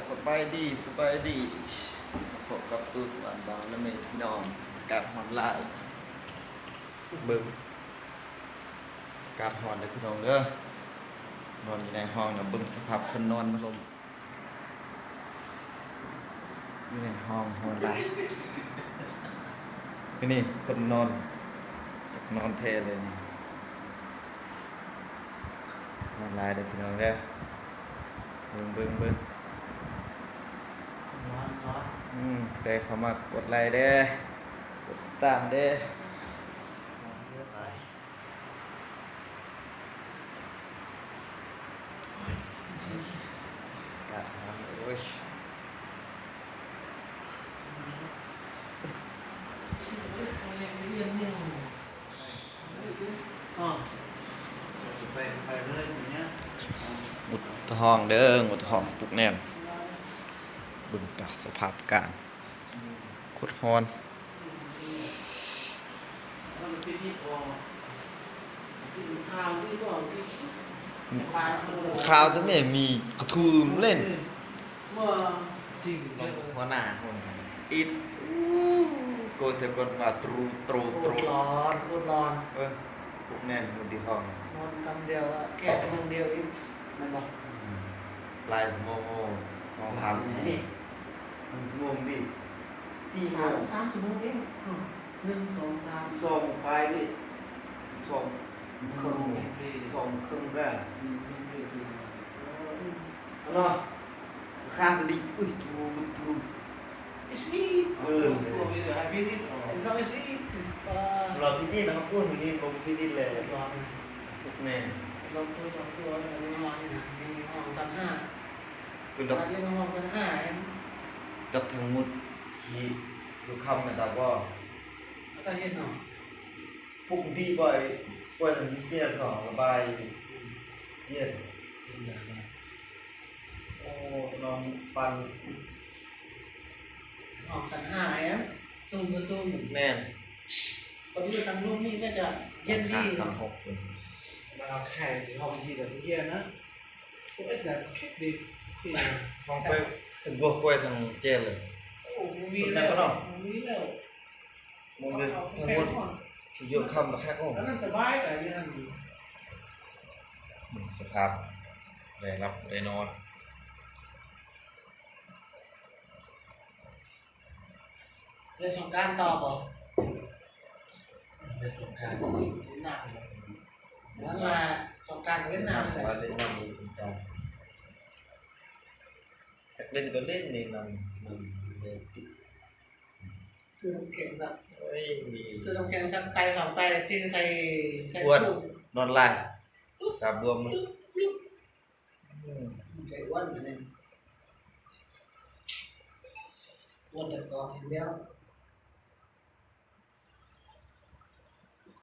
ສະບາຍດີ ສະບາຍດີ ມາພົບກັບຕູ້ສະຫວັນບ່າວລະເມດພີ່ນ້ອງ. ອາກາດຮ້ອນຫຼາຍ ເບິ່ງ ອາກາດຮ້ອນເດີພີ່ນ້ອງເດີ. ນອນຢູ່ໃນຫ້ອງນະ ເບິ່ງສະພາບຄົນນອນພັດລົມ. ນີ້ຫ້ອງ ຫ້ອງໃດ ນີ້ຄົນນອນ ຈັກນອນແທ້ເລີຍນີ້. ນອນຫຼາຍເດີພີ່ນ້ອງເດີ ເບິ່ງ ເບິ່ງ ເບິ່ງ ນອນ ນອນ ອືມ ຜູ້ໃດເຂົ້າມາກໍກົດໄລເດີ ກົດຕິດຕາມເດີ ນອນເດີຫຼາຍ. ອາກາດຮ້ອນ ໂອ້ຍ ມຸດຫ້ອງເດີ ມຸດຫ້ອງ ປຸກແໜ້ນ ເບິ່ງຕາມສະພາບການ ໂຄດຮ້ອນ. ຂ່າວຕົວນີ້ມີກະທູມເຫຼັ້ນ ຫົວໜ້າຄົນອິດ ໂກແຕ່ກ່ອນວ່າຕຣູ ໂຕ ໂຕ ໂຄດຮ້ອນ ໂຄດຮ້ອນ ເອີ ພວກແມ່ນໝູ່ທີ່ຫ້ອງ ນອນກຳດຽວ ແຄ່ຊົ່ວໂມງດຽວອີກ ແມ່ນບໍ່? ອືມ ຫຼາຍຊົ່ວໂມງ ສອງສາມຊົ່ວໂມງ ໜຶ່ງຊົ່ວໂມງນີ້ ສີ່ ສາມ ສາມຊົ່ວໂມງເອງ ໜຶ່ງ ສອງ ສາມ ສິບສອງປາຍນີ້ ສິບສອງເຄິ່ງ ສິບສອງເຄິ່ງກະ ເນາະ ຄ່າກະດິກ ອຸ້ຍ ຕຣູ ຕຣູ ເອີ ລອບທີ່ນີ້ນະ ໂອ້ຍ ນີ້ບໍ່ຜິດອີກແລ້ວ ແມ່ນ ລອບໂຕສອງໂຕ ນອນຢູ່ຫ້ອງຊັ້ນຫ້າ ເປັນດອກ ນອນຢູ່ຫ້ອງຊັ້ນຫ້າ ດອກທັງໝົດທີ່ຢູ່ຄ່ຳນະ ຕາບໍ່ ຕາເຮັດເນາະ ປົກກະຕິບໍ່ ປ່ອຍ ປ່ອຍແຕ່ມີເສຍງສອງລະບາຍ ເຢັນ ເຢັນແບບນີ້ ໂອ້ ນອນປັ່ນ ຫ້ອງຊັ້ນຫ້າ ແອມ ສູງກໍສູງ ແມ່ນ ເຂົາຢູ່ທາງລຸ່ມນີ້ໜ້າຈະເຢັນດີ ຊັ້ນຫ້າ ຊັ້ນຫົກ ເວລາໄຂ້ທີ່ຫ້ອງທີ່ແບບເຢັນນະ ໂອ້ ເອັດແບບເຄັດດີ ຫ້ອງໄປເປັນບວກກ້ວຍທາງແຈເລີຍ ໂອ້ ບໍ່ມີແລ້ວ ບໍ່ມີແລ້ວ ມັນເປັນທັງໝົດທີ່ຢູ່ຄ່ຳລະຄັກ ອັນນັ້ນສະບາຍໄປຢູ່ຫັ້ນ ສະພາບໄດ້ຫຼັບໄດ້ນອນ ເລີນສົງການຕໍ່ບໍ່? ເລີນສົງການ ເວັດນາມ ນັ້ນລະ ສົງການເວັດນາມ ວ່າເລີນນ້ຳສົງການ ຈັກເລີນກໍເລີນນີ້ ນ້ຳ ນ້ຳ ຊື້ນ້ຳແຂງສັກ ເອີຍ ຊື້ນ້ຳແຂງສັກ ໄຕສອງໄຕ ເທໃສ່ ໃສ່ ຂວດ ຂວດ ນອນຫຼາຍ ຕາບວມ ອືມ ໃຈອ້ວນແບບນີ້ ອ້ວນແບບກໍເຫັນແລ້ວ